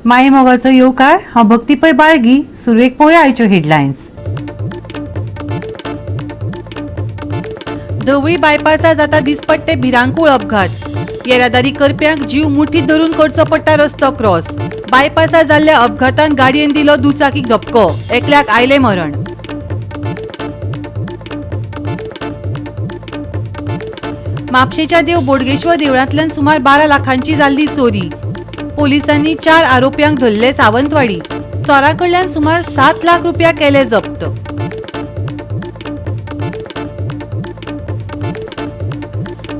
माई मोगाचो येवकार. हांव भक्ती पै बाळगी. सुरवेक पळोवया आयच्यो हेडलायन्स. धवळी बायपासार जाता दिसपट्टे भिरांकूळ अपघात. येरादारी करप्यांक जीव मुठीत धरून करचो पडटा रस्तो क्रॉस. बायपासार जाल्ल्या अपघातान गाडयेन दिलो दुचाकीक धपको, एकल्याक आयलें मरण. म्हापशेच्या देव बोडगेश्वर देवळांतल्यान सुमार 12 लाखांची जाल्ली चोरी. पोलिसांनी 4 आरोप्यांक धरले सावंतवाडी. चोरा कडल्यान सुमार 7 लाख रुपया केले जप्त.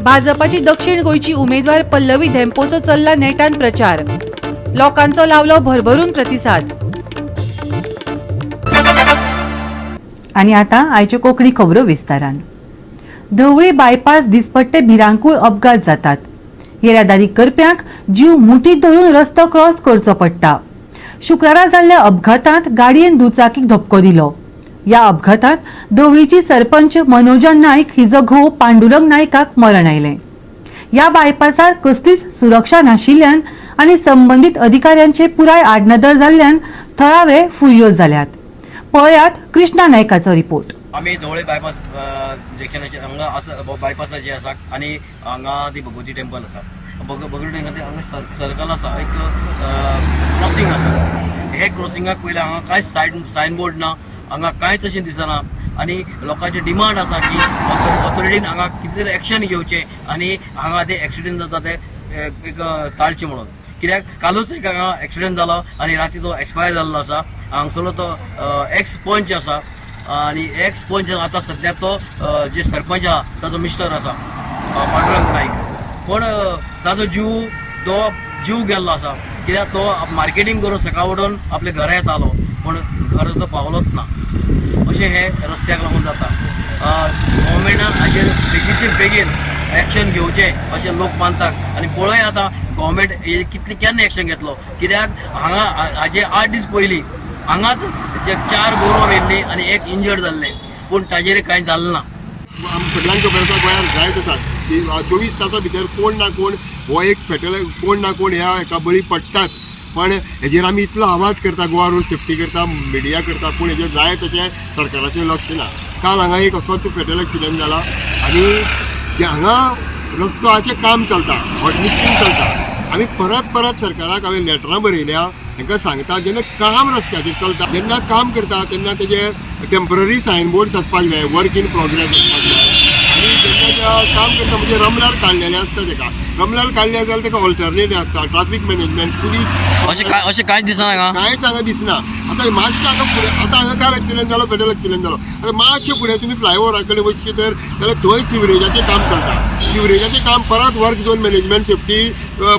भाजपाची दक्षिण गोंयची उमेदवार पल्लवी धेंपोचो चल्ला नेटान प्रचार. लोकांचो लावलो भरभरून प्रतिसाद. आनी आतां आयच्यो कोंकणी खबरो विस्तारान. धवळी बायपास दिसपट्टे भिरांकूळ अपघात जातात. येरादारी करप्यांक जीव मुठीत धरून रस्तो क्रॉस करचो पडटा. शुक्रारा जाल्ल्या अपघातांत गाडयेन दुचाकीक धपको दिलो. ह्या अपघातांत धवळीची सरपंच मनोजा नायक हिजो घोव पांडुरंग नायकाक मरण आयलें. ह्या बायपासार कसलीच सुरक्षा नाशिल्ल्यान आनी संबंदीत अधिकाऱ्यांचे पुराय आडनदर जाल्ल्यान थळावे फुर्योज जाल्यात. पळयात कृष्णा नायकाचो रिपोर्ट. आमी धवळे बायपास जंक्शनाचेर हांगा आसा, बायपासाचेर आसा आनी हांगा ती भगवती टेम्पल आसा. भगवती टेम्पल हांगा सर्कल आसा, एक क्रॉसिंग आसा. हे क्रॉसिंगाक पयलें हांगा कांयच सायन बोर्ड ना, हांगा कांयच अशें दिसना आनी लोकांचे डिमांड आसा की ऑथॉरिटीन हांगा कितें तरी एक्शन घेवचें आनी हांगा ते एक्सिडंट जाता ते एक टाळचें म्हणून. कित्याक कालूच एक हांगा एक्सिडंट जालो आनी राती तो एक्सपायर जाल्लो आसा. हांगसरलो तो एक्स पंच आसा आनी एक्स पंच आतां सद्या तो जे सरपंच आहा ताचो मिस्टर आसा पांडुरंग नायक. पूण ताजो जीव गेल्लो आसा कित्याक तो मार्केटींग करून सकाळ उठून आपल्या घरा येतालो पूण घरा तो पावलोच ना. अशें हे रस्त्याक लागून जाता. गव्हर्मेंटान हाजेर बेगीनचे बेगीन एक्शन घेवचें अशें लोक मानतात आनी पळय आतां गव्हर्मेंट कितली केन्ना एक्शन घेतलो. कित्याक हांगा हाजे 8 दीस पयलीं हांगाच 4 गोरवां व्हेल्लीं आनी एक इंजर्ड जाल्लें पूण ताजेर कांय जालें ना. सगळ्यांक खबर आसा गोंयांत जायत आसा की 24 तासां भितर कोण ना कोण हो एक फेटल कोण ना कोण ह्या हेका बळी पडटाच. पण हेजेर आमी इतलो आवाज करता, गोवा रोड सेफ्टी करता, मिडिया करता, पूण हेजेर जाय तशें सरकाराचें लक्ष ना. काल हांगा एक असोच फेटल एक्सिडंट जाला आनी हांगा रस्त्याचें काम चलता, हॉट मिक्सिंग चलता. आमी परत परत सरकाराक हांवें लेटरां बरयल्या, तांकां सांगता जेन्ना काम रस्त्याचेर चलता, जेन्ना काम करता तेन्ना तेजे टेम्पररी सायन बोर्ड्स आसपाक जाय, वर्क इन प्रोग्रेस आसपाक जाय. आनी जेन्ना काम करता म्हणजे रमलार काडलेलें आसता, तेका रमलार काडलें जाल्यार तेका ऑल्टरनेट आसता, ट्राफीक मॅनेजमेंट, पुलीस. अशें कांयच दिसना हांगा, कांयच हांगा दिसना. आतां मातशें हांगा फुडें आतां हांगा काल एक्सिडंट जालो, पेट्रोल एक्सिडंट जालो. आतां मातशें फुडें तुमी फ्लायओवरा कडेन वचशे तर जाल्यार थंय सिवरेजाचें काम चलता. सिवरेजाचें काम परत वर्क झोन मॅनेजमेंट सेफ्टी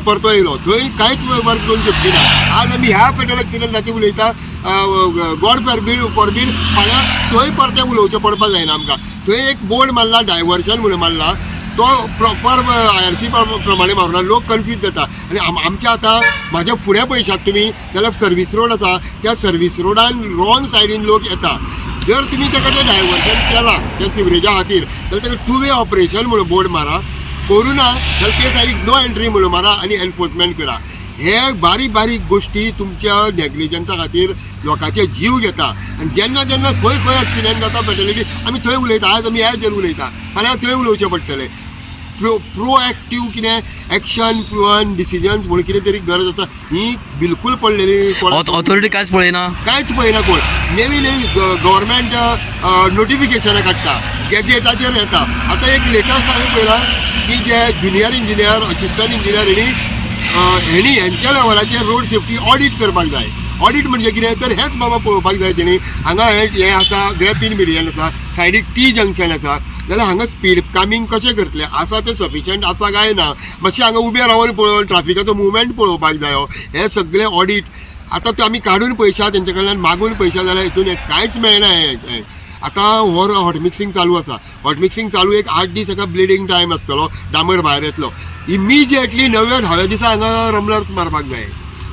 परतो येयलो, थंय कांयच वर्क झोन सेफ्टी ना. आज आमी ह्या फेटल एक्सिडंटाचेर उलयता, गॉड फॉरबीड फाल्यां थंय परतें उलोवचें पडपाक जायना आमकां. थंय एक बोर्ड मारला, डायवर्शन म्हणून मारला, तो प्रॉपर IRC प्रमाणे मारुना, लोक कन्फ्यूज जाता. आनी आमच्या आतां म्हाज्या फुडें पळयशात तुमी जाल्यार सर्वीस रोड आसा, त्या सर्वीस रोडान रॉंग सायडीन लोक येता. जर तुमी ताका तें डायवर्शन केलां त्या सिवरेजा खातीर जाल्यार ताका टू वे ऑपरेशन म्हणून बोर्ड मारा, करूं ना जाल्यार ते सायडीक नो एंट्री म्हणून मारा आनी एनफोर्समेंट करा. हे बारीक बारीक गोश्टी तुमच्या नेग्लिजन्सा खातीर लोकांचे जीव घेता. आनी जेन्ना जेन्ना खंय खंय एक्सिडंट जाता, फेटलिटी, आमी थंय उलयता. आज आमी ह्या हेजेर उलयता, फाल्यां थंय उलोवचें पडटलें. प्रोएक्टीव कितें एक्शन प्लॅन डिसिजन्स म्हणून कितें तरी गरज आसा, ही बिलकूल पडलेली. ऑथॉरिटी कांयच पळयना, कांयच पळयना कोण. नेवी नेवी गव्हर्मेंट नोटिफिकेशनां काडटा, गॅजेटाचेर येता. आतां एक लेटस्ट हांवें पळयलां की जे ज्युनियर इंजिनियर, असिस्टंट इंजिनियर हेणी हेंच्या लेवलाचेर रोड सेफ्टी ऑडीट करपाक जाय. ऑडीट म्हणजे कितें तर हेच बाबा पळोवपाक जाय तेणी. हांगा हें आसा, ग्रेप इन मिडियन आसा, सायडीक टी जंक्शन आसा, जाल्यार हांगा स्पीड कामींग कशें करतलें आसा, तें सफिशंट आसा काय ना, मातशें हांगा उबें रावन पळोवन ट्राफिकाचो मुवमेंट पळोवपाक जायो. हें सगळें ऑडीट आतां ते आमी काडून पयशा तेंचे कडल्यान मागून पयशा जाल्यार हितून कांयच मेळना. हें आतां हो हॉट मिक्सिंग चालू आसा, हॉट मिक्सिंग चालू एक 8 दीस एका ब्लिडींग टायम आसतलो, डांबर भायर येतलो. इमिजिएटली नव्या धाव्या दिसा हांगा रमलर्स मारपाक जाय.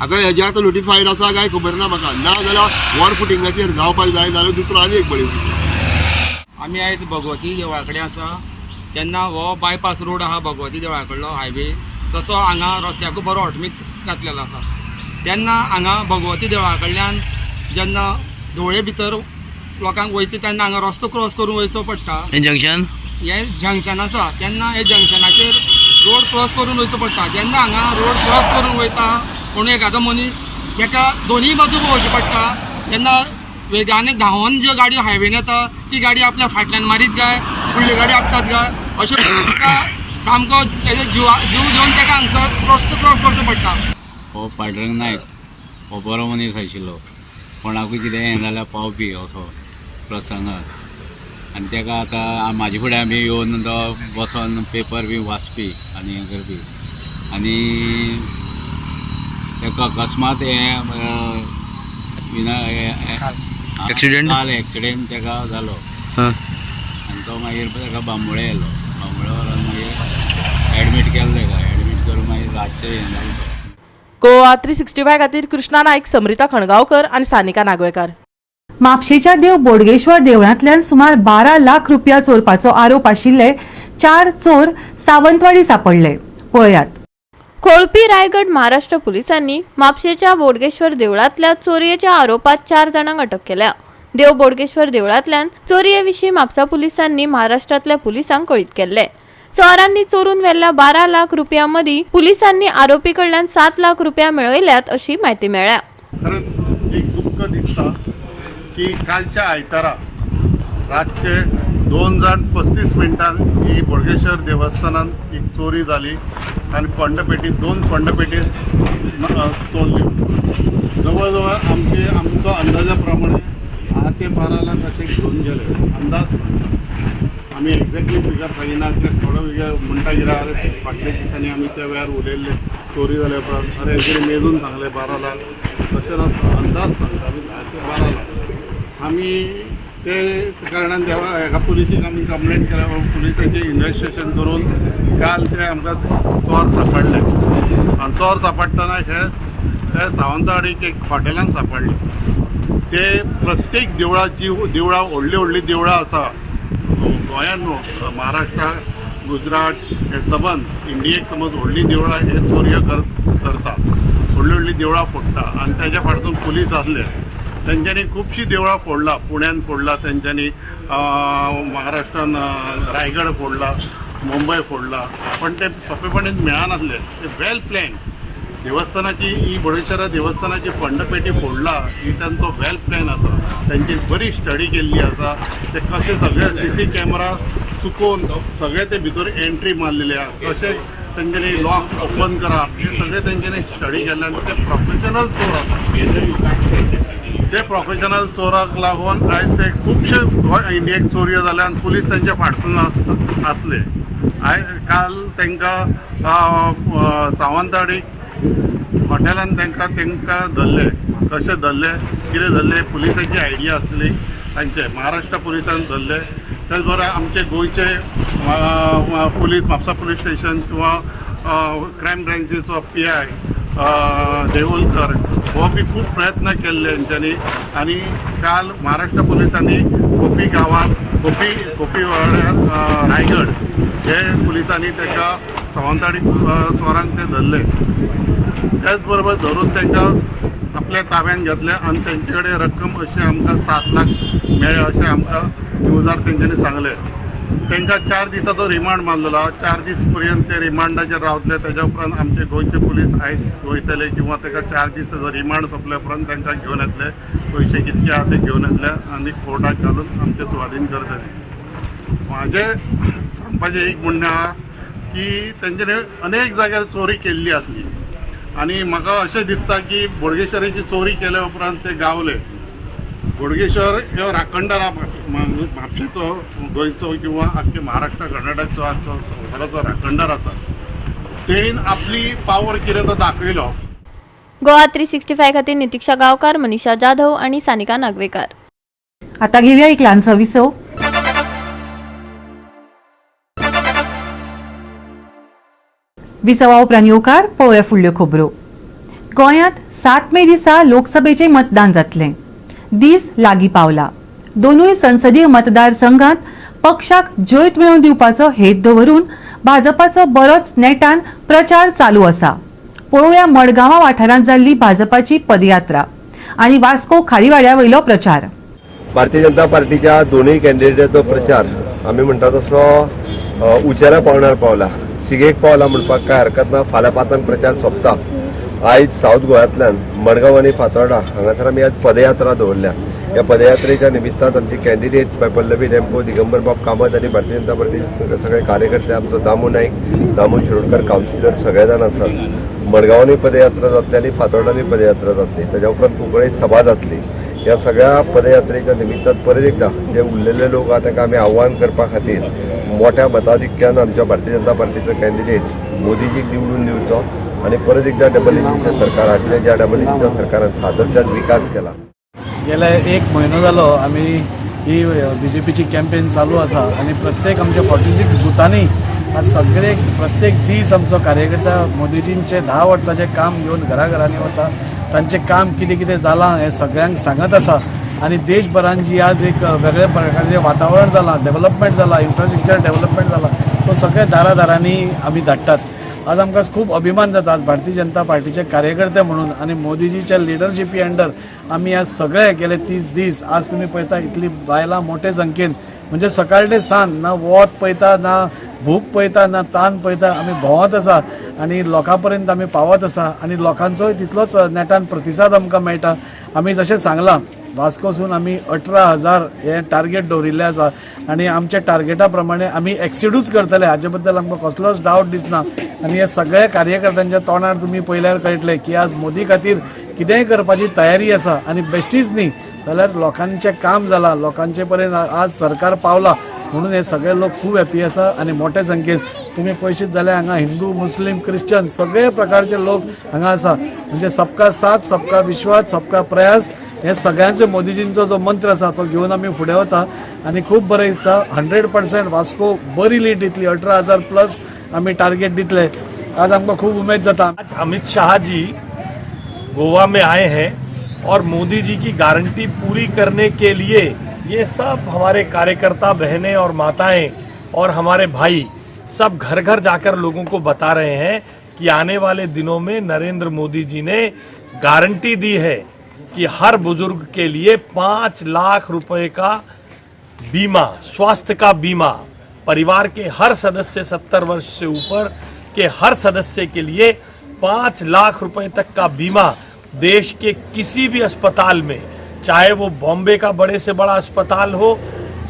आतां हेजें आतां नोटिफायड आसा काय खबर ना म्हाका, ना जाल्यार वॉर फुटिंगाचेर जावपाक जाय, जाल्यार दुसरो आनी एक बळी. आमी आयज भगवती देवळा कडेन आसा. तेन्ना हो बायपास रोड आहा भगवती देवळा कडलो हायवे, तसो हांगा रस्त्याकूय बरो हॉटमिक्स घातलेलो आसा. तेन्ना हांगा भगवती देवळा कडल्यान जेन्ना धवळे भितर लोकांक वयचें तेन्ना हांगा रस्तो क्रॉस करून वयचो पडटा. हें जंक्शन, हें जंक्शन आसा तेन्ना हे जंक्शनाचेर रोड क्रॉस करून वयचो पडटा. जेन्ना हांगा रोड क्रॉस करून वयता कोण एखादो मनीस ताका दोनूय बाजू पळोवचें पडटा. तेन्ना वेगाने धांवोन ज्यो गाडयो हायवेन येता ती गाडी आपल्या फाटल्यान मारीत काय फुडली गाडी आपटात काय अशें ताका सामको तेजे जीव घेवन ताका हांगसर रस्तो क्रॉस करचो पडटा. हो पांडुरंग नायक हो बरो मनीस आशिल्लो, कोणाकूय कितें हें जाल्यार पावपी असो प्रसंगाक. आनी तेका आतां म्हाजे फुडें आमी येवन तो बसोन पेपर बी वाचपी आनी हें करपी आनी तेका अकस्मात हें Accident? काल एक्सिडेंट तेका जालो आनी तो मागीर तेका बांबोळे येयलो, बांबोळे व्हरोन मागीर एडमीट केलो तेका, एडमीट करून मागीर रातचें हें जालें तो. गोवा 365 खातीर कृष्णा नायक, समरिता खणगांवकर आनी सानिका नागवेकार. म्हापशेच्या देव बोडगेश्वर देवळांतल्यान सुमार 12 लाख रुपया चोरपाचो आरोप आशिल्ले 4 चोर सावंतवाडी सापडले. पळयात. कोळपी रायगड महाराष्ट्र पुलिसांनी म्हापशेच्या बोडगेश्वर देवळांतल्या चोरयेच्या आरोपात 4 जाणांक अटक केल्या. देव बोडगेश्वर देवळांतल्यान चोरये विशीं म्हापसा पुलिसांनी महाराष्ट्रांतल्या पुलिसांक कळीत केल्ले. चोरांनी चोरून व्हेल्ल्या 12 लाख रुपया मदीं पुलिसांनी आरोपी कडल्यान 7 लाख रुपया मेळयल्यात अशी म्हायती मेळ्ळ्या. खरंच एक दुःख दिसता की कालच्या आयतारा रातचे 2:35 ही बोडगेश्वर देवस्थानात एक चोरी झाली आणि फंडपेटी 2 फंडपेटी चोरली. जवळजवळ आमचे आमचो अंदाजाप्रमाणे 10 ते 12 लाख असे घेऊन गेले अंदाज. आमी एक्झॅक्टली फिगर सांगिना कित्याक थोडो फिगर म्हणटा कितें अरे फाटल्या दिसांनी आमी त्या वेळार उलयल्ले चोरी जाल्या उपरांत अरे हेंच्यांनी मेजून सांगलें 12 लाख, तशें ना अंदाज सांगता आमी 10 ते 12 लाख. आमी ते कारणान देवा हेका पुलिसीक आमी कंप्लेन केल्या, पुलिसांचें इन्वेस्टिगेशन करून काल ते आमकां चोर सापडले. आनी चोर सापडटना हे ते सावंतवाडीक एक हॉटेलान सापडले. ते प्रत्येक देवळाची देवळां व्हडलीं व्हडलीं देवळां आसा गोंयांत न्हू, महाराष्ट्रा, गुजरात हे सबंद इंडियेक समज व्हडलीं देवळां हे चोरयो करता, व्हडलीं व्हडलीं देवळां फोडटा आनी तेज्या फाटसून पुलीस आसले. तेंच्यांनी खुबशीं देवळां फोडलां, पुण्यान फोडलां तेंच्यांनी, महाराष्ट्रान रायगड फोडला, मुंबय फोडला, पण ते सोंपेपणी मेळनासले. ते वेल प्लॅन देवस्थानाची ही बोडेश्वरा देवस्थानाची फंडपेटी फोडला ही तांचो वेल प्लॅन आसा. तेंची बरी स्टडी केल्ली आसा. ते कशे सगळे सीसी कॅमेरा चुकोवन सगळे ते भितर एंट्री मारलेले आहा, कशे तेंच्यांनी लॉक ओपन करप हे सगळे तेंच्यांनी स्टडी केल्ले आनी ते प्रोफेशनल चोर आसा. ते प्रोफेशनल चोराक लागून आयज ते खुबशे गोंय इंडियेक चोरयो जाल्या आनी पुलीस तेंच्या फाटसून आसले. आयज काल तांकां सावंतवाडी हॉटेलान तांकां धरले. कशे धरले कितें धरले पुलिसांची आयडिया आसली तांचे, महाराष्ट्र पुलिसान धरले. त्याच बरोबर आमचे गोंयचे पुलीस म्हापसा पुलीस स्टेशन किंवा क्रायम ब्रांचीचो PI Deolkar हो बी खूब प्रयत्न केल्ले तेंच्यांनी. आनी काल महाराष्ट्र पुलिसांनी खोपी गांवांत खोपी वाड्यार रायगड हे पुलिसांनी ताका सावंतवाडी चोरांक ते धरले. त्याच बरोबर धरून तांकां आपल्या ताब्यात घेतले आनी तेंचे कडेन रक्कम अशी आमकां 7 लाख मेळ्ळे अशें आमकां न्यूजार तेंच्यांनी सांगलें. तांकां 4 दिसाचो रिमांड मारलेलो आहा. 4 दीस पर्यंत ते रिमांडाचेर रावतले. तेज्या उपरांत आमचे गोंयचे पुलीस आयज वयतले किंवा ताका 4 दीस ताजो रिमांड सोंपल्या उपरांत तांकां घेवन येतले, पयशे कितके आहा ते घेवन येतले आनी कोर्टाक घालून आमचे सुवादीन करतले. म्हाजें सांगपाचें एक म्हणणें आहा की तेंच्यांनी अनेक जाग्यार चोरी केल्ली आसली आनी म्हाका अशें दिसता की बोडगेश्वराची चोरी केल्या उपरांत ते गावले. बोडगेश्वर ह्यो राखणदार म्हापशेचो, गोंयचो किंवा आख्खे महाराष्ट्र, कर्नाटकचो, आख्खो संवसाराचो राखणदार आसा. तेणीन आपली पावर कितें तो दाखयलो. गोवा 365 खातीर नितिक्षा गांवकार, मनीषा जाधव आणि सानिका नागवेकर. आता घेऊया एक ल्हानसो विसव. विसवा उपरांत येवकार पळोवया फुडल्यो खबरो. गोंयांत 7 मे दिसा लोकसभेचें मतदान जातलें. दीस लागीं पावला. दोनूय संसदीय मतदारसंघात पक्षाक जैत मेळोवन दिवपाचो हेत दवरून भाजपाचो बरोच नेटान प्रचार चालू आसा. पळोवया मडगांवा वाठारांत जाल्ली भाजपाची पदयात्रा आनी वास्को खारीवाड्या वयलो प्रचार. भारतीय जनता पार्टीच्या दोनूय कॅन्डिडेटाचो प्रचार आमी म्हणटा तसो उचेल्या पावणार पावला, शिगेक पावला म्हणपाक काय हरकत ना. फाल्यां पांचांक प्रचार सोंपता. आयज सावथ गोव्यांतल्यान मडगांव आनी फातोर्डा हांगासर आमी आज पदयात्रा दवरल्या. ह्या पदयात्रेच्या निमित्तान आमचे कॅन्डिडेट पल्लवी डेम्पो, दिगंबर बाब कामत आनी भारतीय जनता पार्टीचे सगळे कार्यकर्ते, आमचो दामू नायक, दामू शिरोडकर, कावन्सिलर सगळे जाण आसात. मडगांवांनी पदयात्रा जातली आनी फातोर्डांनी पदयात्रा जातली, ताच्या उपरांत कुंकळेत सभा जातली. ह्या सगळ्या पदयात्रेच्या निमित्तान परत एकदा जे उरलेले लोक आहा तांकां आमी आव्हान करपा खातीर मोठ्या मताधिक्यान आमच्या भारतीय जनता पार्टीचो कॅन्डिडेट मोदीजीक निवडून दिवचो आनी परत एकदा डबल इंजिनचें सरकार हाडलें, ज्या डबल इंजिनच्या सरकारान सातत्यान विकास केला. गेल्या एक म्हयनो जालो आमी ही बीजेपीची कॅम्पेन चालू आसा आनी प्रत्येक आमच्या 46 बुथांनी आज सगळे प्रत्येक दीस आमचो कार्यकर्ता मोदीजींचे 10 वर्सांचें काम घेवन घराघरांनी वता, तांचें काम कितें कितें जालां हें सगळ्यांक सांगत आसा. आनी देशभरान जी आज एक वेगळे प्रकारचें वातावरण जालां, डेव्हलपमेंट जालां, इन्फ्रास्ट्रक्चर डेव्हलपमेंट जालां, तो सगळे दारादारांनी आमी धाडटात. आज आमकां खूब अभिमान जाता आज भारतीय जनता पार्टीचे कार्यकर्ते म्हणून आनी मोदीजीच्या लिडरशिपी अंडर आमी आज सगळे गेले 30 दीस आज तुमी पळयता इतली बायलां मोठे संख्येन, म्हणजे सकाळचे सान ना वत पळयता, ना भूक पळयता, ना तान पळयता, आमी भोंवत आसा आनी लोकां पर्यंत आमी पावत आसा आनी लोकांचोय तितलोच नेटान प्रतिसाद आमकां मेळटा. आमी जशें सांगलां वास्कोसून आमी 18,000 हे टार्गेट दवरिल्लें आसा आनी आमच्या टार्गेटा प्रमाणे आमी एक्सिडूच करतले, हाजे बद्दल आमकां कसलोच डावट दिसना. आनी हे सगळ्या कार्यकर्त्यांच्या तोंडार तुमी पळयल्यार कळटलें की आज मोदी खातीर कितेंय करपाची तयारी आसा आनी बेश्टीच न्ही जाल्यार लोकांचें काम जालां, लोकांचे पर्यंत आज सरकार पावला म्हणून हे सगळे लोक खूब हॅपी आसा. आनी मोठे संख्येन तुमी पळयशीत जाल्यार हांगा हिंदू, मुस्लीम, क्रिश्चन सगळे प्रकारचे लोक हांगा आसा. म्हणजे सबका साथ, सबका विश्वास, सबका प्रयास हे सगळ्यांचे मोदीजींचो जो मंत्र आसा तो घेवन आमी फुडें वता आनी खूब बरें दिसता. 100% वास्को बरी लीड दितली, 18,000 प्लस आमी टार्गेट दितले. आज आमकां खूब उमेद जाता. आज अमित शाह जी गोवा में आए हैं और मोदी जी की गारंटी पूरी करने के लिए ये सब हमारे कार्यकर्ता बहनें और माताएं और हमारे भाई सब घर घर जाकर लोगों को बता रहे हैं कि आने वाले दिनों में नरेंद्र मोदी जी ने गारंटी दी है कि हर बुजुर्ग के लिए 5 लाख रुपए का बीमा, स्वास्थ्य का बीमा, परिवार के हर सदस्य 70 वर्ष से ऊपर के हर सदस्य के लिए 5 लाख रुपए तक का बीमा देश के किसी भी अस्पताल में, चाहे वो बॉम्बे का बड़े से बड़ा अस्पताल हो,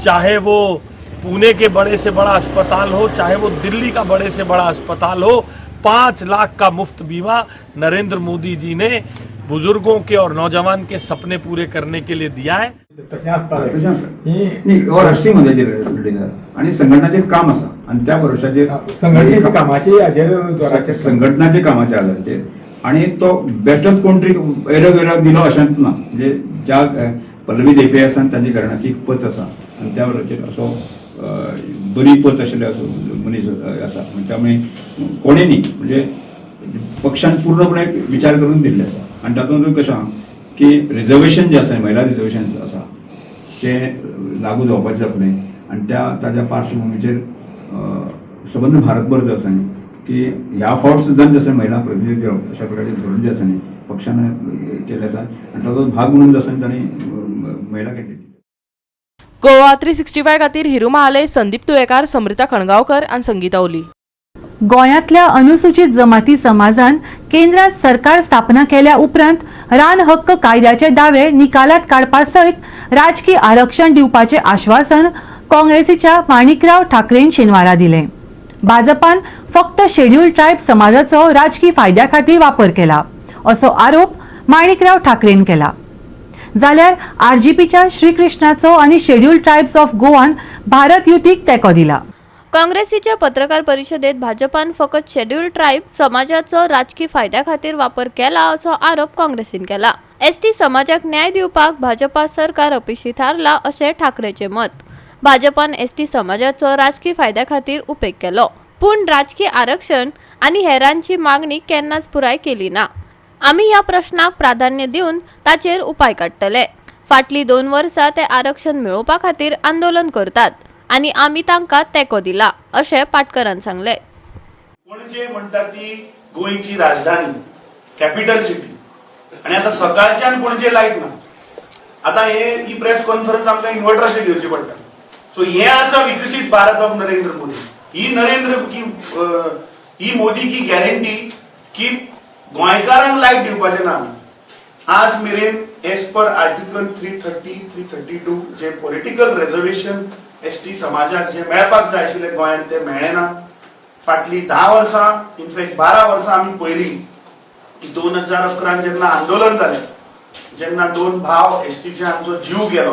चाहे वो पुणे के बड़े से बड़ा अस्पताल हो, चाहे वो दिल्ली का बड़े से बड़ा अस्पताल हो, 5 लाख का मुफ्त बीमा नरेंद्र मोदी जी ने बुजुर्गों के और नौजवान के सपने पूरे करने के लिए दिया है. राष्ट्रीय मध्याचेर आणि संघटनाचेर काम आसा आनी त्या भरोशाचेर संघटनेच्या कामाचे हाजेर संघटनाच्या कामाच्या आधाराचेर आणि तो बेश्टोच कोण तरी येरो वेरो दिलो अशेंच ना, म्हणजे ज्या पल्लवी धेंपे आसा तांच्या घराण्याची एक पत आसा आनी त्या बरोबर असो बरी पत आशिल्ले असो मनीस आसा, त्यामुळे कोणी न्ही म्हणजे पक्षान पूर्णपणे विचार करून दिल्ले आसा. आनी तातूंत कशें आहा की रिजर्वेशन जें आसा, महिला रिजर्वेशन आसा तें लागू जावपाचें जातलें आनी त्या ताज्या पार्श्वभुमीचेर सबंद भारतभर जो आसा न्ही की ह्या फावट सुद्दां जशें महिला प्रतिनिधी दिवप अशा प्रकारचें धोरण जें आसा न्ही पक्षान केल्लें आसा आनी ताचो भाग म्हणून जो आसा तांणी महिला कॅन्डिडेट. गोवा 365 खातीर हिरू महाले, संदीप तुयेकार, समृता खणगांवकर आनी संगीता ओली. गोंयांतल्या अनुसूचित जमाती समाजान केंद्रात सरकार स्थापना केल्या उपरांत रान हक्क कायद्याचे दावे निकालात काडपा सयत राजकी आरक्षण दिवपाचे आश्वासन काँग्रेसीच्या माणिकराव ठाकरेन शेनवारा दिलें. भाजपान फक्त शेड्यूल ट्रायब समाजाचो राजकी फायद्या खातीर वापर केला असो आरोप माणिकराव ठाकरेन केला. जाल्यार आरजीपीच्या श्रीकृष्णाचो आनी शेड्यूल ट्रायब्स ऑफ गोवान भारत युतीक तेंको दिला. काँग्रेसीच्या पत्रकार परिशदेत भाजपान फकत शेड्यूल ट्रायब समाजाचो राजकी फायद्या खातीर वापर केला असो आरोप काँग्रेसीन केला. एसटी समाजाक न्याय दिवपाक भाजपा सरकार अपेशी थारला अशें ठाकरेचें मत. भाजपान एसटी समाजाचो राजकी फायद्या खातीर उपेग केलो, पूण राजकी आरक्षण आनी हेरांची मागणी केन्नाच पुराय केली ना. आमी ह्या प्रश्नाक प्राधान्य दिवन ताचेर उपाय काडटले. फाटलीं 2 वर्सां ते आरक्षण मेळोवपा खातीर आंदोलन करतात आनी आमी तांकां तेंको दिला अशें पाटकरान सांगलें. पणजे म्हणटा ती गोंयची राजधानी कॅपिटल सिटी आनी आतां सकाळच्यान पणजे लायट ना. आतां हे ही प्रेस कॉन्फरन्स आमकां इन्वर्टराचेर घेवची पडटा. सो हे आसा विकसीत भारत ऑफ नरेंद्र मोदी. ही नरेंद्र की ही मोदी की गॅरंटी की गोंयकारांक लायट दिवपाचें ना आमी. आज मेरेन एज पर आर्टिकल 330, 332 जे पॉलिटिकल रिजर्वेशन एसटी समाजाक जे मेळपाक जाय आशिल्लें गोंयांत तें मेळ्ळें ना. फाटलीं 10 वर्सां, इनफॅक्ट 12 वर्सां आमी पयलीं की 2011 जेन्ना आंदोलन जालें, जेन्ना 2 भाव एसटीचे आमचो जीव गेलो,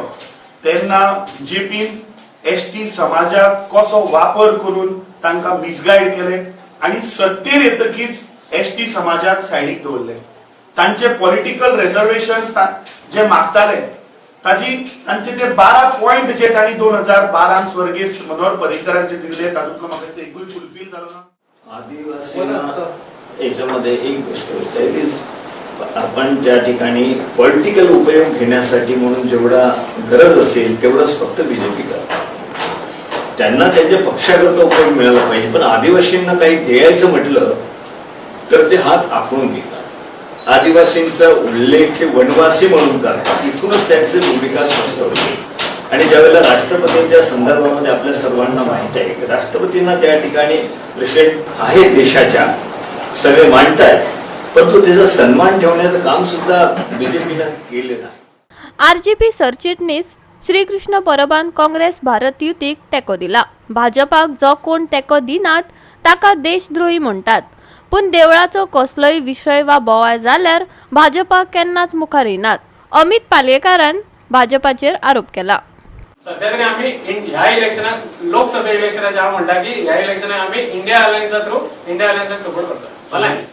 तेन्ना बीजेपीन एसटी समाजाक कसो वापर करून तांकां मिसगायड केले आनी सत्तेर येतकीच एसटी समाजाक सायडीक दवरले. तांचे पॉलिटिकल रिजर्वेशन जे मागताले ताजी तांचे ते 12 पॉयंट जे तांणी 2012 स्वर्गेस्त मनोहर पर्रीकरांचे दिल्ले तातूंतलो म्हाका एकूय फुलफील जालो ना. आदिवासींना याच्यामध्ये एक गोष्ट is आपण ज्या ठिकाणी पॉलिटिकल उपयोग घेण्यासाठी म्हणून जेवढा गरज असेल तेवढंच फक्त बीजेपी करतात. त्यांना त्यांच्या पक्षाकरता उपयोग मिळाला पाहिजे, पण आदिवासींना काही द्यायचं म्हटलं तर ते हात आखडून घेतात. आदिवासींचा उल्लेख ते वनवासी म्हणून करतात, इथूनच त्यांची भूमिका स्पष्ट होते. आणि ज्यावेळेला राष्ट्रपतींच्या संदर्भामध्ये आपल्या सर्वांना माहित आहे की राष्ट्रपतींना त्या ठिकाणी प्रेसिडेंट आहे देशाच्या, सगळे मांडतायत, परंतु त्याचा सन्मान ठेवण्याचं काम सुद्धा बीजेपीनं केलेलं आहे. आरजीपी सरचिटणीस श्रीकृष्ण परबान काँग्रेस भारत युतीक तेंको दिला. भाजपाक जो कोण तेंको दिनात ताका देशद्रोही म्हणटात, पूण देवळाचो कसलोय विशय वा बोवाळ जाल्यार भाजपा केन्नाच मुखार येनात. अमित पालयेकारान भाजपाचेर आरोप केला. सध्या तरी आम्ही ह्या इलेक्शनाक, लोकसभा इलेक्शनाचे हांव म्हणटा की ह्या इलेक्शनाक आमी इंडिया अलायन्सा थ्रू इंडिया अलायन्साक सपोर्ट करता. अलायन्स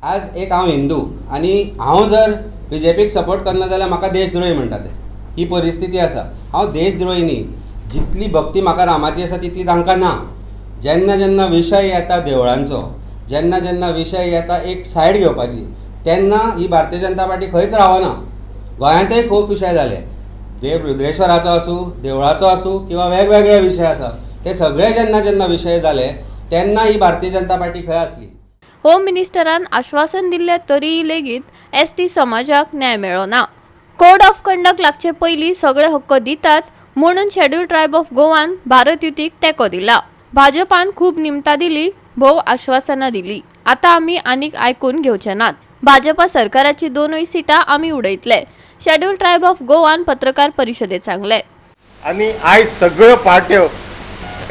आज एक हांव हिंदू आनी हांव जर बीजेपीक सपोर्ट करना जाल्यार म्हाका देशद्रोही म्हणटा ते. ही परिस्थिती आसा. हांव देशद्रोही न्ही. जितली भक्ती म्हाका रामाची आसा तितली तांकां ना. जेन्ना जेन्ना विशय येता देवळांचो, जेन्ना जेन्ना विशय येता एक सायड घेवपाची, तेन्ना ही भारतीय जनता पार्टी खंयच रावना. गोंयांतय खूब विशय जाले, देव रुद्रेश्वराचो आसूं, देवळाचो आसूं किंवा वेगवेगळे विशय आसा, ते सगळे जेन्ना जेन्ना विशय जाले तेन्ना ही भारतीय जनता पार्टी खंय आसली. होम मिनिस्टरान आश्वासन दिल्ले तरीय लेगीत एसटी समाजाक न्याय मेळ्ळो ना. कोड ऑफ कंडक्ट लागचे पयलीं सगळे हक्क दितात म्हणून शेड्यूल ट्रायब ऑफ गोवान भारत युतीक तेंको दिला. भाजपान खूब निमतां दिली, भोव आश्वासनां दिली, आतां आमी आनीक आयकून घेवचे नात. भाजपा सरकाराची 2 सिटां आमी उडयतले, शेड्यूल ट्रायब ऑफ गोवान पत्रकार परिशदेत सांगले. आनी आयज सगळ्यो पार्ट्यो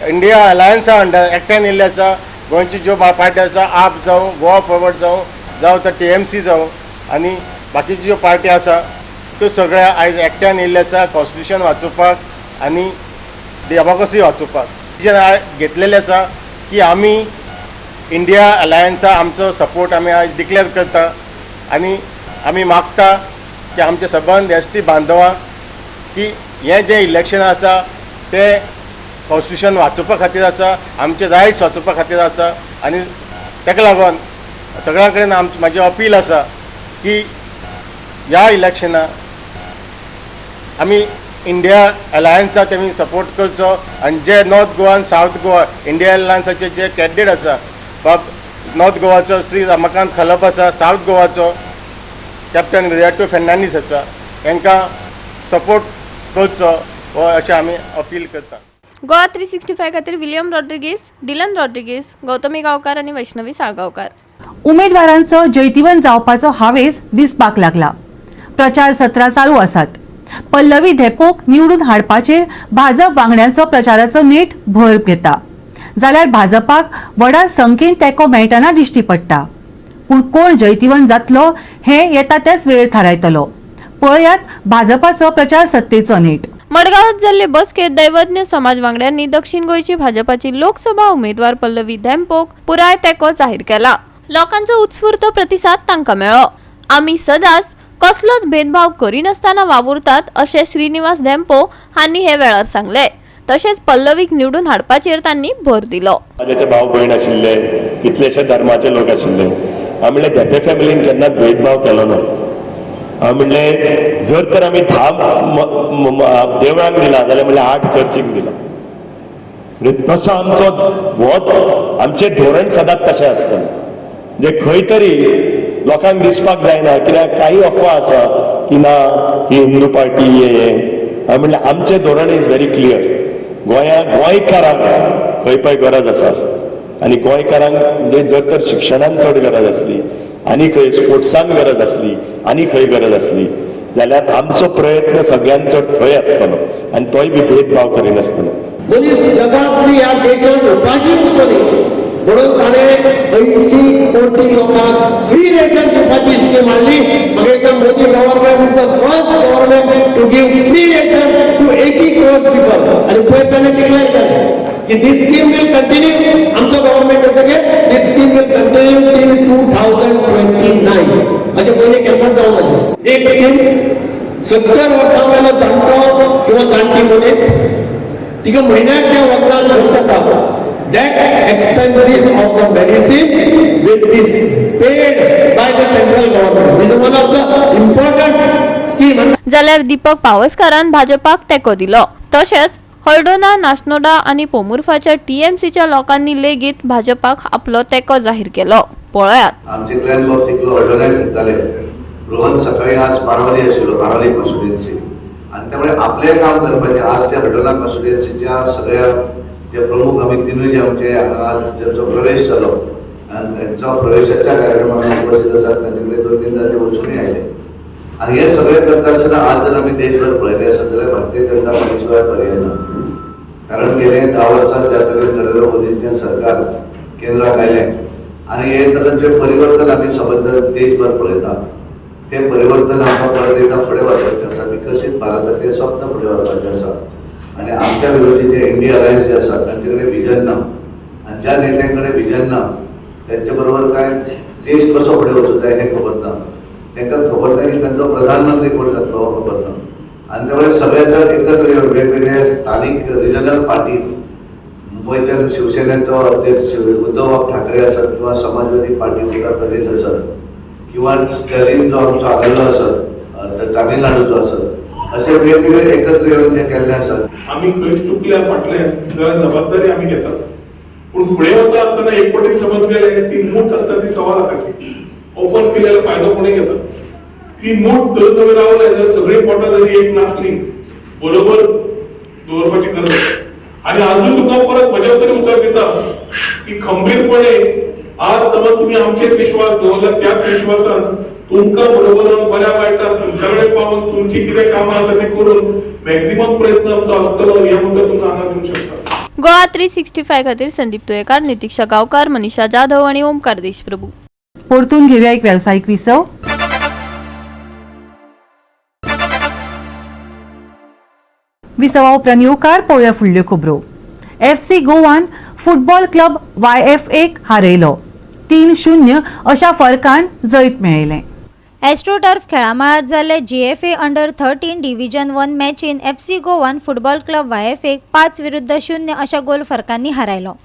इंडिया अलायन्सा अंडर एकठांय येयल्ले आसा. गोंयची ज्यो पार्टी आसा, आप जावं, गोवा फॉरवर्ड जावं, जावं तर TMC जावं आनी बाकीच्यो ज्यो पार्टी आसा त्यो सगळ्या आयज एकठांय येयल्ले आसा कॉन्स्टिट्युशन वाचोवपाक आनी डेमोक्रेसी वाचोवपाक. डिसिजन घेतलेलें आसा की आमी इंडिया अलायन्सा आमचो सपोर्ट आमी आयज डिक्लेर करता आनी आमी मागता की आमचे सबंद एसटी बांधवांक की हें जें इलेक्शन आसा तें कॉन्स्टिट्युशन वाचोवपा खातीर आसा, आमचे रायट्स वाचोवपा खातीर आसा. आनी ताका लागून सगळ्यां कडेन म्हाजी अपील आसा की ह्या इलेक्शनाक आमी इंडिया अलायन्सा तेमी सपोर्ट करचो आनी जे नॉर्थ गोवा आनी सावथ गोवा इंडिया अलायन्साचे जे कॅन्डिडेट आसा, बाब नॉर्थ गोवाचो श्री रमाकांत खलप आसा, सावथ गोवाचो कॅप्टन विरियाटो फेर्नांडीस आसा, हांकां सपोर्ट करचो हो अशें आमी अपील करता. गोवा 365 खातीर विलियम रॉड्रिगीस, डिलन रॉड्रिगीस, गौतमी गांवकार आनी वैष्णवी साळगांवकार. उमेदवारांचो जैतिवंत जावपाचो हावेस दिसपाक लागला. प्रचार सत्रां चालू आसात. पल्लवी धेंपोक निवडून हाडपाचेर भाजप वांगड्यांचो प्रचाराचो नेट भर घेता, जाल्यार भाजपाक व्हडा संख्येन तेंको मेळटना दिश्टी पडटा. पूण कोण जैतिवंत जातलो हें येता तेच वेळेर थारायतलो. पळयात भाजपाचो प्रचार सत्तेचो नेट. मडगांवात जाल्ले बसकेत दैवज्ञ समाज वांगड्यांनी दक्षिण गोंयची भाजपाची लोकसभा उमेदवार पल्लवी धेंपोक पुराय तेंको जाहीर केला. लोकांचो उत्स्फूर्त प्रतिसाद तांकां मेळ्ळो. आमी सदांच कसलोच भेदभाव करिनासतना वावुरतात अशें श्रीनिवास धेंपो हांणी हे वेळार सांगले. तशेंच पल्लवीक निवडून हाडपाचेर तांणी भर दिलो. समाजाचे भाव भयण आशिल्ले, कितलेशे धर्माचे लोक आशिल्ले. हांव म्हणलें धेंपे फॅमिलीन केन्नाच भेदभाव केलो ना. हांव म्हणलें जर तर आमी 10 देवळांक दिला जाल्यार म्हणल्यार 8 चर्चींक दिला. म्हणजे तसो आमचो हो आमचें धोरण सदांच तशें आसतलें. म्हणजे खंय तरी लोकांक दिसपाक जायना, कित्याक काही अफवा आसा की ना ही हिंदू पार्टी हे. हांवें म्हणलें आमचें धोरण is very clear. गोंया गोंयकारांक खंय पळय गरज आसा आनी गोंयकारांक म्हणजे जर तर शिक्षणान चड गरज आसली आनी खंय स्पोर्ट्सान गरज आसली आनी खंय गरज आसली जाल्यार आमचो प्रयत्न सगळ्यांत चड थंय आसतलो आनी तोय बी भेदभाव करिनासतना. मनीस जगांतली ह्या देशांत उपाशी उरचो न्ही म्हणून ताणें 80 कोटी लोकांक फ्री रेशन दिवपाची स्कीम हाडली. म्हाका दिसता Modi government is the first government to give free ration to 80 crores people. आनी पयर ताणें डिक्लेअर केलें की this scheme will continue. आमचो गव्हर्मेंट येतकीर this scheme will continue till 2029. अशें पयलीं केन्नाच जावंक नाशिल्लें. एक स्कीम 70 वर्सां वयलो जाणटो किंवा जाणटी मनीस तिका म्हयन्याक त्या वखदान खर्च जाता. That expenses of the medicines will be paid by the central government. This is one of the important scheme. जाल्यार दीपक पावसकारान भाजपाक तेंको दिलो. तशेंच हळदोना, नाशनोडा आनी पोमुर्फाच्या टीएमसीच्या लोकांनी लेगीत भाजपाक आपलो तेंको जाहीर केलो. पळयात. आमचे ग्लॅन बाब तितलो हळदोण्याक फिरताले. रोहन सकाळी आज बाणावली आशिल्लो, बाणावली कॉन्स्टिट्युएन्सी, आनी त्यामुळे आपलें काम करपाचें. आज त्या हळदोणा कॉन्स्टिट्युएन्सीच्या सगळ्या जे प्रमुख आमी तिनूय जे आमचे हांगा ज्यांचो प्रवेश जालो आनी तांच्या प्रवेशाच्या कार्यक्रमाक उपस्थित आसात तांचे कडेन 2-3 जाण ते वचूनय आयले. आनी हे सगळें करता आसतना आज जर आमी देशभर पळयलें आसत जाल्यार भारतीय जनता पार्टी शिवाय पर्याय ना. कारण गेले 10 वर्सां ज्या तरेन नरेंद्र मोदीचें सरकार केंद्राक आयलें आनी हे तरेन जें परिवर्तन आमी सबंद देशभर पळयता तें परिवर्तन आमकां परत एकदां फुडें व्हरपाचें आसा. विकसीत भारताचें स्वप्न फुडें व्हरपाचें आसा. आनी आमच्या विरोधी जे इंडिया अलायन्स जे आसा तांचे कडेन विजन ना आनी ज्या नेत्यां कडेन विजन ना त्यांचे बरोबर काय देश कसो फुडें वचूंक जाय हें खबर ना. तांकां खबर ना की तांचो प्रधानमंत्री कोण जातलो हो खबर ना. आनी त्यामुळे सगळे जर एकत्र येवन वेगवेगळे स्थानीक रिजनल पार्टीज, मुंबयच्यान शिवसेनेचो अध्यक्ष उद्धव ठाकरे आसत किंवा समाजवादी पार्टी उत्तर प्रदेश आसत किंवा स्टॅलिन जो आमचो आलेलो आसत तामिळनाडूचो आसत, असे वेगवेगळे एकत्र येवन जे केल्ले आसत. आमी खंय चुकल्या फाटले जाल्यार जबाबदारी आमी घेतात, पूण फुडें वता आसतना एकवटीन समज गेले ती मूठ आसता ती 1.25 लाखाची ओपन केल्यार फायदो कोणी घेता. ती मूठ धरून तुमी रावले जाल्यार सगळीं पोटां जरी एक नासली बरोबर दवरपाची गरज आसा. आनी आजून तुका परत म्हज्या वतीन उतर दिता की खंबीरपणे आज समज तुमी आमचेर विश्वास दवरला त्याच विश्वासान तुमकां बरोबर बऱ्या वायटाक तुमच्या कडेन पावून तुमची कितें कामां आसा तें करून मॅक्झिमम प्रयत्न आमचो आसतलो हें उतर तुमकां हांगा दिवंक शकता. गोवा 365 खातीर संदीप तुयेकार, नितीक्षा गांवकार, मनीषा जाधव आनी ओमकार देशप्रभू. परतून घेवया एक वेवसायीक विसव. विसवा उपरांत येवकार पळोवया फुडल्यो खबरो. FC Goan football club YFA हारयलो 3-0 अशा फरकान जैत मेळयलें. एस्ट्रोटर्फ खेळामळार जाल्ले GFA under 13 division 1 मॅचीन FC Goan football club YFA 5-0 अशा गोल फरकांनी हारायलो.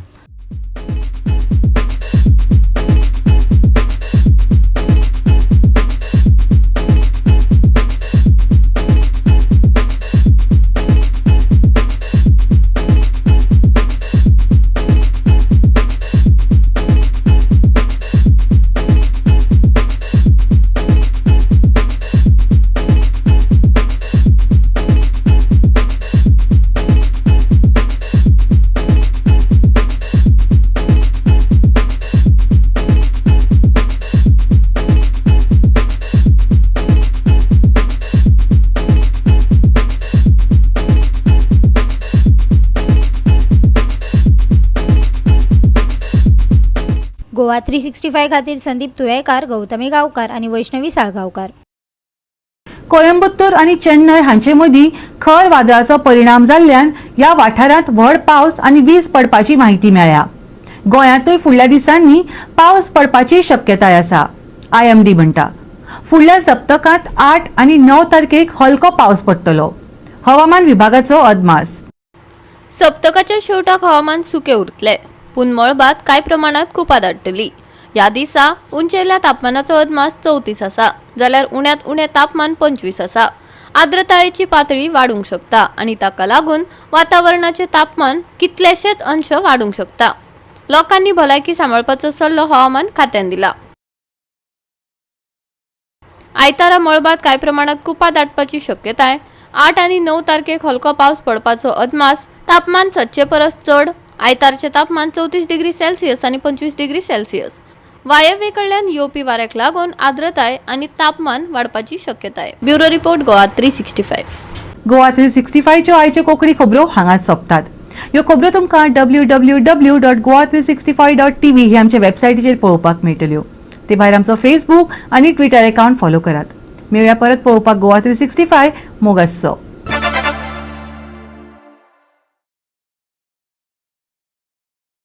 गोवा 365 खातीर संदीप तुयेकार, गौतमी गांवकार आनी वैष्णवी साळगांवकार. कोयंबत्तूर आनी चेन्नय हांचे मदीं खर वादळाचो परिणाम जाल्ल्यान ह्या वाठारांत व्हड पावस आनी वीज पडपाची म्हायती मेळ्ळ्या. गोंयांतूय फुडल्या दिसांनी पावस पडपाची शक्यताय आसा. IMD म्हणटा फुडल्या सप्तकांत 8 आनी 9 तारखेक हलको पावस पडटलो. हवामान विभागाचो अदमास. सप्तकाच्या शेवटाक हवामान सुकें उरतलें, पूण मळबात कांय प्रमाणात कुपां दाटतली. ह्या दिसा उंचेल्या तापमानाचो अदमास 34 आसा, जाल्यार उण्यांत उणें तापमान 25 आसा. आर्द्रतायेची पातळी वाडूंक शकता आनी ताका लागून वातावरणाचें तापमान कितलेशेच अंश वाडूंक शकता. लोकांनी भलायकी सांबाळपाचो सल्लो हवामान खात्यान दिला. आयतारा मळबात कांय प्रमाणात कुपां दाटपाची शक्यताय. 8 आनी 9 तारखेक हलको पावस पडपाचो अदमास. तापमान 7 परस चड. आयतारचें तापमान 34 डिग्री सेल्सियस आनी 25 डिग्री सेल्सियस. वायव्ये कडल्यान येवपी वाऱ्याक लागून आर्द्रताय आनी तापमान वाडपाची शक्यताय. Bureau report, Goa 365. Goa 365च्यो आयच्यो कोंकणी खबरो हांगाच सोंपतात. ह्यो खबरो तुमकां www.goa365.tv ही आमच्या वेबसायटीचेर पळोवपाक मेळटल्यो. ते भायर आमचो फेसबूक आनी ट्विटर अकाउंट फॉलो करात. मेळया परत पळोवपाक गोवा 365. मोगासो.